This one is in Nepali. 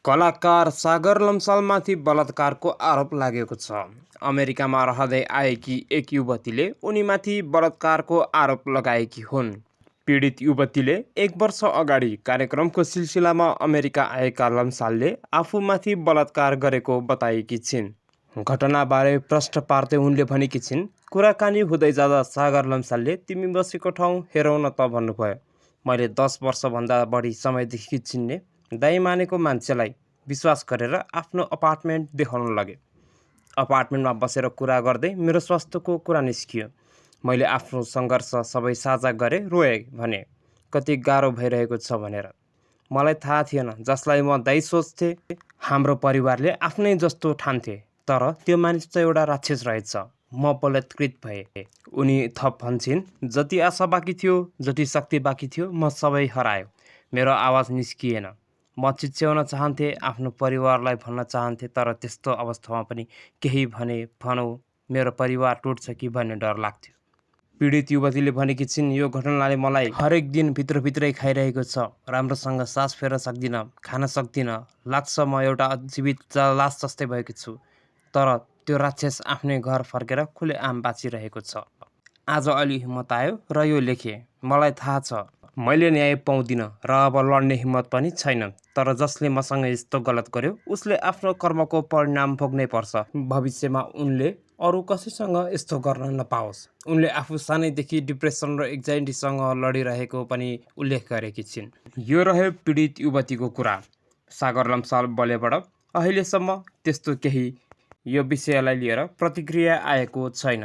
कलाकार सागर लम्सालमाथि बलात्कारको आरोप लागेको छ। अमेरिकामा रहँदै आएकी एक युवतीले उनीमाथि बलात्कारको आरोप लगाएकी हुन्। पीडित युवतीले 1 वर्ष अगाडि कार्यक्रमको सिलसिलामा अमेरिका आएका लम्सालले आफूमाथि बलात्कार गरेको बताएकी छिन्। घटनाबारे प्रश्न पार्दै उनले भनेकी छिन्, कुराकानी हुँदै जाँदा सागर लम्सालले तिमी बसेको ठाउँ हेरौँ न त भन्नुभयो। मैले 10 वर्षभन्दा बढी समयदेखि चिन्ने दाइ मानेको मान्छेलाई विश्वास गरेर आफ्नो अपार्टमेन्ट देखाउन लगे। अपार्टमेन्टमा बसेर कुरा गर्दै मेरो स्वास्थ्यको कुरा निस्कियो। मैले आफ्नो सङ्घर्ष सबै साझा गरेँ, रोएँ भने कति गाह्रो भइरहेको छ भनेर। मलाई थाहा थिएन, जसलाई म दाइ सोच्थे हाम्रो परिवारले आफ्नै जस्तो ठान्थे, तर त्यो मानिस त एउटा राक्षस रहेछ। म बलात्कृत भएँ। उनी थप भन्छन्, जति आशा बाँकी थियो, जति शक्ति बाँकी थियो, म सबै हरायो। मेरो आवाज निस्किएन। म चिच्याउन चाहन्थेँ, आफ्नो परिवारलाई भन्न चाहन्थेँ, तर त्यस्तो अवस्थामा पनि केही भनौँ मेरो परिवार टुट्छ कि भन्ने डर लाग्थ्यो। पीडित युवतीले भनेकी छिन्, यो घटनाले मलाई हरेक दिन भित्रभित्रै खाइरहेको छ। राम्रोसँग सास फेर्न सक्दिनँ, खान सक्दिनँ। लाग्छ म एउटा जीवित लास जस्तै भएको छु। तर त्यो राक्षस आफ्नै घर फर्केर खुलेआम बाँचिरहेको छ। आज अलि हिम्मत आयो र यो लेखेँ। मलाई थाहा छ मैले न्याय पाउँदिनँ र अब लड्ने हिम्मत पनि छैन। तर जसले मसँग यस्तो गलत गर्यो उसले आफ्नो कर्मको परिणाम भोग्नै पर्छ। भविष्यमा उनले अरू कसैसँग यस्तो गर्न नपाओस्। उनले आफू सानैदेखि डिप्रेसन र एङ्जाइटीसँग लडिरहेको पनि उल्लेख गरेकी छिन्। यो रह्यो पीडित युवतीको कुरा। सागर लम्साल बलेबाट अहिलेसम्म त्यस्तो केही यो विषयलाई लिएर प्रतिक्रिया आएको छैन।